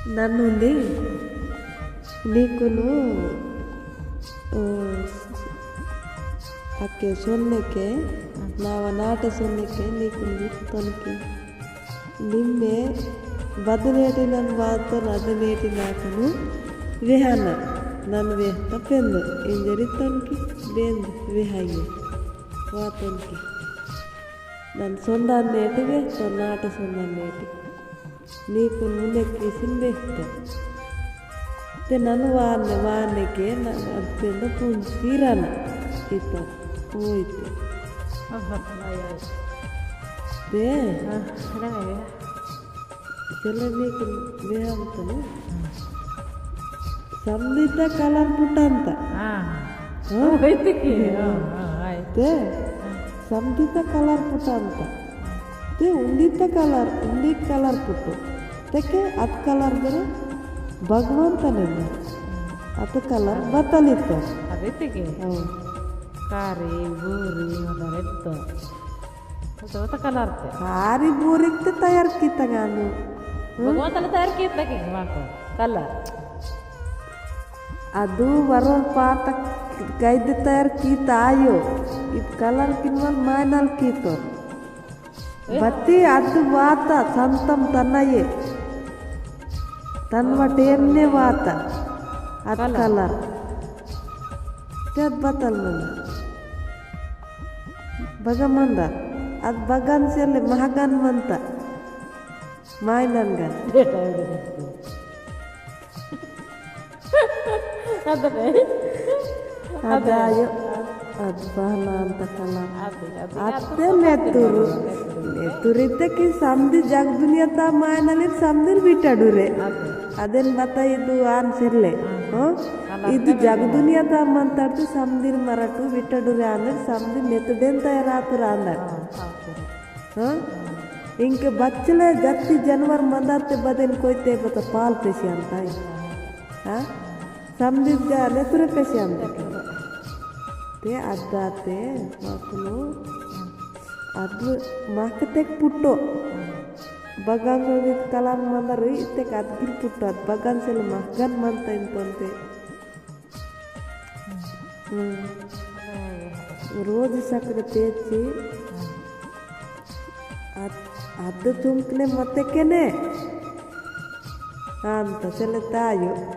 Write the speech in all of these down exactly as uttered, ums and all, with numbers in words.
नन्नुंदी नीकुनु, अ, अक्के सोन्नेके, नावा नाटे सोन्नेके, नीकुनु वित्तोनकी। निम्मे बदनेटी नन वातोन अदनेटी नाकुनु वेहाना। नन वेहता पेंदो, इंजरी तोनकी बेंद वेहाइये। वातोनकी। नन सोंदा नेटी वेहतो, नाटे सोंदा नेटी। नीकुन मुने किसिन बेहतो। ते नन वाने, वाने के न, अद पेंदो पुन सीराना। इतो, ओ इतो। अब्बा, आय, आय। ते? हाँ, रंग है। चले नीकुन वेहंतनु। समदीता colour पुटंता। हाँ। हाँ? ओ, इतकी। हाँ, हाँ, आय। ते, हाँ। समदीता colour पुटंता। ते उंदीता colour, उंदी colour पुटो। तेके अत colour बेरे भगवंतने ना। अत colour बतलितो। अबे तेके। हाँ। कारी, बूरी, मतलब इतो। तो तो colour ते। कारी बूरी ते तैयार कीता गानु। हम्म? भगवंतले तैयार कीता की माको colour। अदु वरोन पाता कैद तैयार कीता आयो। इद colour किनवल मायनल कीतो। ए? बत्ती अदु वाता संतम तन्नये। तन्वा टेमने वाता। अद colour। Colour। ते अद बतल मना। बगा मंदा, अद बगन सेले महगन मंता। मायनन गन। अदने। अद आयो, अद बहना अंत कला। अदे, अदे, अत्ते अदे नेतुरु। नेतुरु। नेतुरु इत्ते की समदी जग दुनिया ता मायनलिर समदीर बिटडुरे। अदे। अदेन बता इदु आन सिरले। हाँ। हाँ? अला इदु अदे जग अदे। दुनिया ता मंताड़ ते समदीर मरटु बिटडुरे आंदर समदी नेतुडेन तैयार आतुर आंदर। हाँ, हाँ, हाँ। हाँ? इंके बच्चले जत्ती जनवर मंदाते बदेन कोई ते बता पाल पेशी अंताई। हाँ? समदित जा नेतुरे पेशी अंताई। ते अद्दाते माकुनु अद्व माकतेक पुट्टो। बगान सोदित कलाम मंदर इतेक अद्गिल पुट्टो। अद बगान सेल महगन मंता इंतोंते। हम्म। रोज सक्र तेची। अद, अद तुमकने मते केने। अंत चले तायो।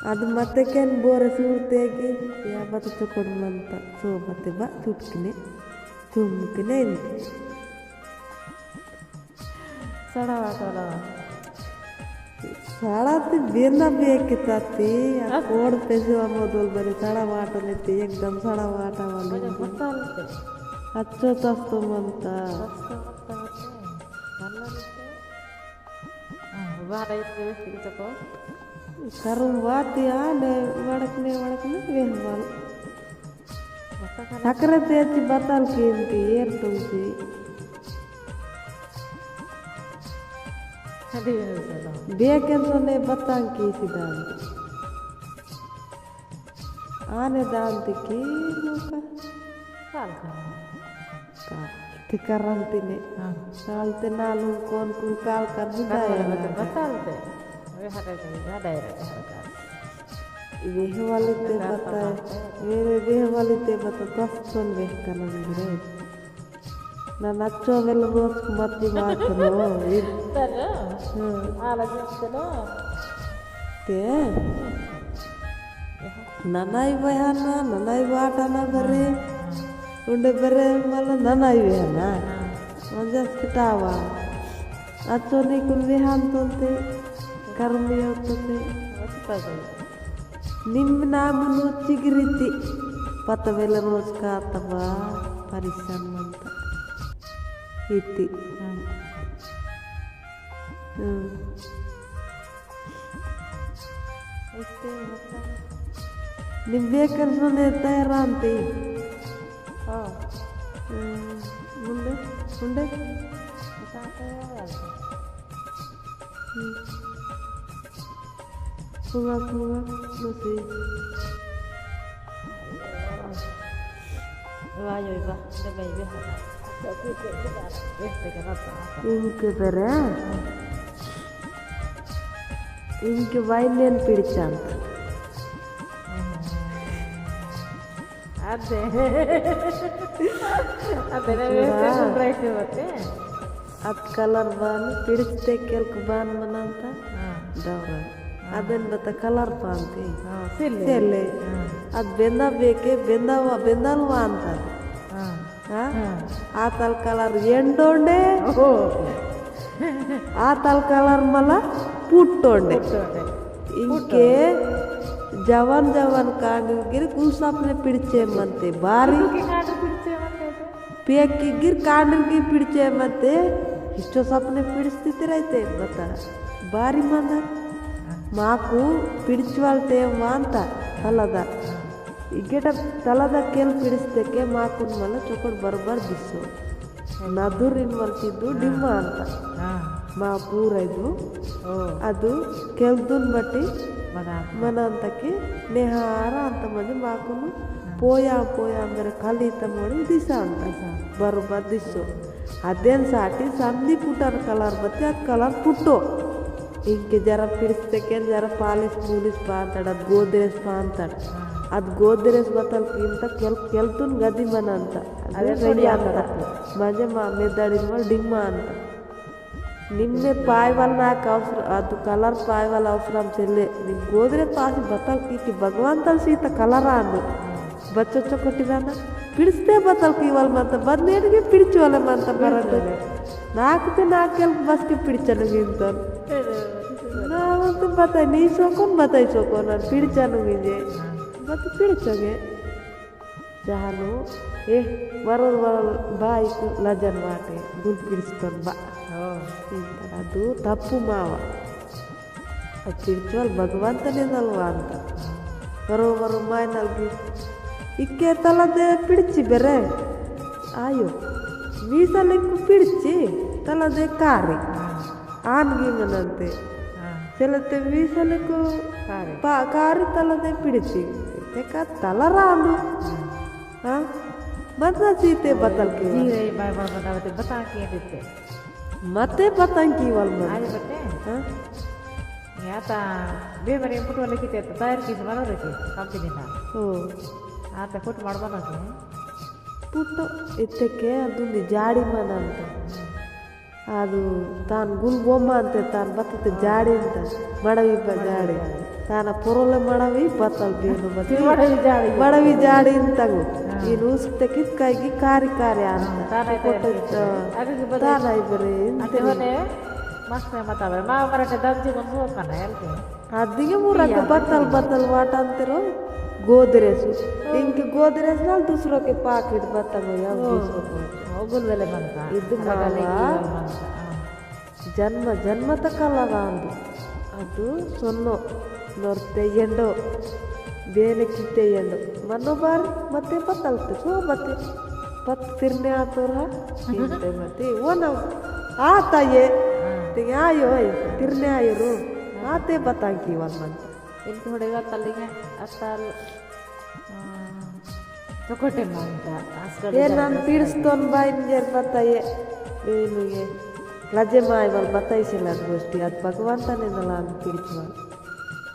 अद मते केन बोरे सूरते की, या बत चोकड़ मंता, सो बते बा तुटकने, तुमकने इंत। सड़ा वाटोला। सड़ा ती बेना बेकिताती, आ अस- कोड पेसवा मोदोल बरे सड़ा वाटो लेती, एकदम सड़ा वाटा वाली। अरे, बत्तालते। अच्छो तस्तो मंता। तस्तो मंता बत्ते। नल्ला लेते। हाँ, वाटा इतने व्यक्ति को। करुम वाती आने, वड़कने, वड़कने, वेहवाल। सकरे तेची बताल कीमती एर तुमची। अदे वेहवाल। बेकेन सोने बताल कीसी दान। आने दान ती की मुका। काल का। काल। ते करंती ने। हाँ। काल ते नालू कौन कौन काल कर भी काल दाया कर ना। बताल ते। वे हटा कर, हटा कर। वेहवाली ते बता, वेहवाली ते बता, तस्तोन वेह कनन गिरे। ना नच्चो वेल रोज मत दिमाग नो, वीर। तर, हाँ। आला जिसनो। ते, ननाई बहाना, ननाई बाटा ना बरे। हाँ, हाँ। उंडे बरे मला ननाई बहाना। हाँ। मंजस कितावा। अचो नी कुन वेहान तोते, कर्म योतोते। निम्म नामुनु चिगरिति, पतवेल रोज कातवा, परिशान मंता। इति। हम्म। हम्म। इति मतलब। निम्म बेकर सोने तैयार आंती। हाँ। हम्म, मुंडे, मुंडे। बताते हैं। हम्म। पुंगा, पुंगा, नसी। वायो, वा, दबाई, वा। इंके बरे। इंके वाइन नेन पिड़चांत। अदे। अदे ना, मेरे से सुन रहे थे बते। अद कलर बान, पिड़चते केल्क बान मनांता। हाँ। दौरा। हाँ। अदेन बता कलर पांती। हाँ, सेले। सेले। हाँ। अद बेंदा बेके, बेंदा वा-, बेंदाल वांता। हाँ। हाँ? हाँ। आतल कलर एंडोंडे। ओहो। आतल कलर मला पुट्टोंडे। पुट्टोंडे। इंके पुट्टोंडे। जवान जवान कांड गिर कुल सपने पिड़चे मनते। बारी। कुल के कांड पिड़चे मनते तो? पेकी गिर कांड की पिड़चे मनते। हिस्टो सपने पिड़स्ती रहते बता। बारी मंदर। हाँ। माकू पिड़चवाल टेम वांता। फलदा। हाँ। इगेट तलद केल पिड़िस्तेके माकुन मल चोकड़ बरोबर दिसो। नदुर इनवल चिद्दु हाँ। डिम्मा अंत। हाँ। मा पूर इदु। ओ। अदु केल्दुन बट्टी मना। मना अंतके नेहारा अंत मजे माकुनु हाँ। पोया पोया मेरे खाली तमोड़ी दिसा अंत। दिसा। बरोबर दिसो। अदेन साटी संदी पुटर कलर बत्ती अद कलर पुट्टो। इंके जरा पिड़िस्तेकेन जरा पालिश पूलिश पांतड़, अद गोदरेज पांतड़। हाँ। अद गोदरेज बतल कीमता केल-, केल्तुन गदी मनंता। अदु अदे रैया थोड़ी अंता। आता। मजे मा मेदड़िन वल डिम्मा अंता। निम्मे पायवल नाक अवसर, अदु कलर पायवल अवसरम सेल्ले। निम गोदरेज पासी बतल की, की भगवान तल सीता कलर आंदु। हाँ। बच्चो चोकोटी दाना, पिड़स्ते बतल कीवल मंता, बद नेट के पिड़चोले मंता मरट। पिड़चोले। नाक ते नाक केल बस के पिड़चन गिंतन। अरे, अरे, अरे। ना, वो तो बताई नहीं सोकोन, बताई सोकोन, ना पिड़चन गिंजे। हाँ। बत पिड़चोगे। जहानो, ए, वरोल, वरोल, बाई को लजन वाटे, गुल पिड़स्तन बा। हाँ। इंतरा दो तप्पु मावा। अद पिड़चोल भगवंतने नलवांता। वरो वरो माय नलगी। इक्के तलदे पिड़ची बेरे। आयो। मीसा लेकु पिड़ची तलदे कारी। आनगी मनंते। हाँ। सेलते मीसा लेकु कारी। पा-, कारी तलदे पिड़ची। तेका तल रांदु। हाँ। हाँ? मतना सीते बतल के जी, वाला। रे, बार बार बतावते, बता के देते। मते पतंग कीवल मन। आजे बते? हाँ? याता बेमरे पुटो लेकिते तयार कीस मनो रखे, कंपनी ना। ओ। आता पुट मड़ मनो के? पुटो इत्तेके अदुंदी जाड़ी मनंता। आदु तान गुल बोम्मा अंते तान बतते जाड़ी अंता। मड़वी बा जाड़ी। ताना पोरोले मड़वी बतल बेनु बती। मड़वी जाड़ी। मड़वी जाड़ी इंतगु। हाँ। इन उसकते कित काइगी कारी कारी आंता। हाँ, ताना इबरे। ताना इबरे इंते। अते होने मस्त है मताबे। मा मरटे दंजी मन सोकना है के। अदिगे मुरक बतल बतल वाटंतेरो गोदरेज। इंके गोदरेज नाल दूसरो के पाकिट बतल हो या ओ, दूसरो को। ओ, गुलवेले मनता। इदु मावा। हाँ। जन्म जन्म तक अलगांदु। अदु सोन्नो नोर्ते येंडो, बेने किते येंडो। मनो बार मते पतलते, सो मते। पत तिरने आतोरा, तिरने मते। वो ना, आता ये। हाँ। ते आयो है, तिरने आयो रो। हाँ। आते बतांग कीवल मन। इन थोड़े बात तलिंगे, असल। हाँ। चोकोटे मांगता, आजकल ये नाम पीड़स्तोन बाइन जेर पता ये, बेनु ये, लजे माय वाल बताई से लग गोष्टी, अद भगवान तने नलान पीड़चवाल।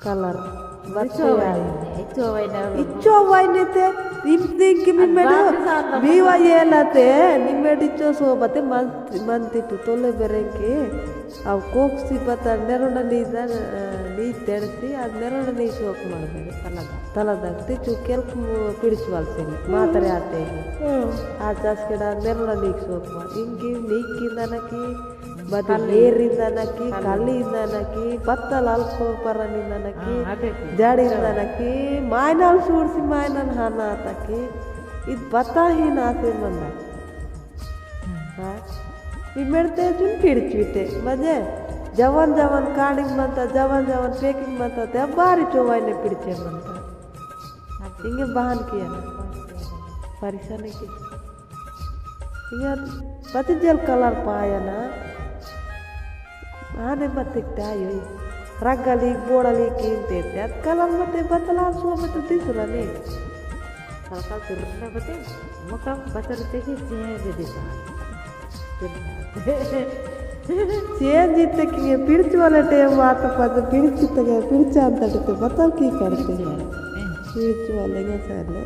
कलर, इच्चो बत्ती वाइने, इच्चो वाइने। इच्चो वाइने ते, इम think कि मी अद मेडो, बात भी साथ मीवा ये लाते, मी मेड इच्चो सो बते मन, मन ती तू तोले बेरेंके, अब कोक सी पता नेरोना नी दा, अ, नी तेड़सी, आज नेरोना नी सोक मर मेरे, तला दा। तला दा, ते चुकेल कु पिड़चवाल से, मातरे आते हैं। हम्म। आज आज के डा नेरोना नी सोक मर। इंगी नी की ना ना की, बदे खाली। मेर इंदा ना की, खाली। खाली इंदा ना की, बत्तल अलको परन इंदा ना की, हाँ, अदे की। जड़ इंदा ना की, मायनल सूर सी मायनल हाना आता की, इद बता ही ना से मंदा। हाँ। इमेड़ते चुन पिड़चुते, मजे जवन जवन कांडिंग मंता, जवन जवन packing मंता, ते अब बारी चोवाई ने पिड़चे मंता। इंगे बहान किया ना। परेशान है कि इंगे पति जेल कलर पाया ना। आने मत दिखते आयो ही। रगली, बोड़ली कीमते ते। अद कलर मते बतला सो मते दिसला ने। हल्का सिर में बते, मुकम बचर ते की चेंज दिसा। सिर में। चेंज इत्ते किंगे पिड़च वाले टेम वाता पद पिड़च इत्ते के पिड़च अंतट ते बतल की करते हैं। पिड़च वाले के साले।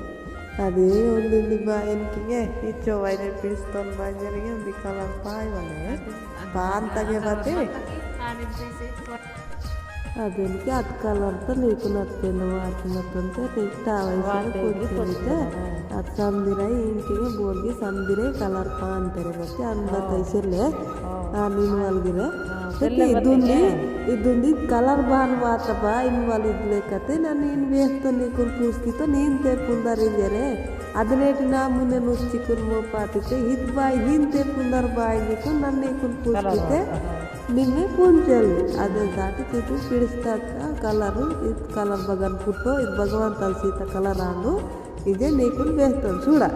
अदे उन्दी बा इनकिंगे इच्चो वाइने पिड़च तोन बांजरिंगे उन्दी कलर पाई वाले। पान तगे बते। अदेन के अद कलर तो नीकु नत्ते नो वाट नत्तन ते नीक तावा इसे वाटे की कुछ कुछ नीते। ना। अद संदिरा इनकिंगे बोल की संदिरे कलर पान तेरे बते अंदर हाँ। तैसे ले। हाँ। आ नीन वाल गिरे। हाँ, तो तेरे कि बते इदुंदी, हैं। इदुंदी कलर बान वाता बा इन वाल इदले कते ना नीन वेख तो नीकुन पूछती तो नीन ते पुंदर इंजरे। अदनेट ना मुने नुच्ची कुन मो पाती ते हित बाई हिन ते पुंदर बाई नीकुन ना नीकुन पूछती कलर ते। वाता, हाँ। निम्मे पुंचल। अदे साटी चितु पिड़स्ता का कलर, इत कलर बगन पुट्टो, इत भगवान तलसीता कलर आंदु। इजे नीकुन वेहतोन चूड़ा।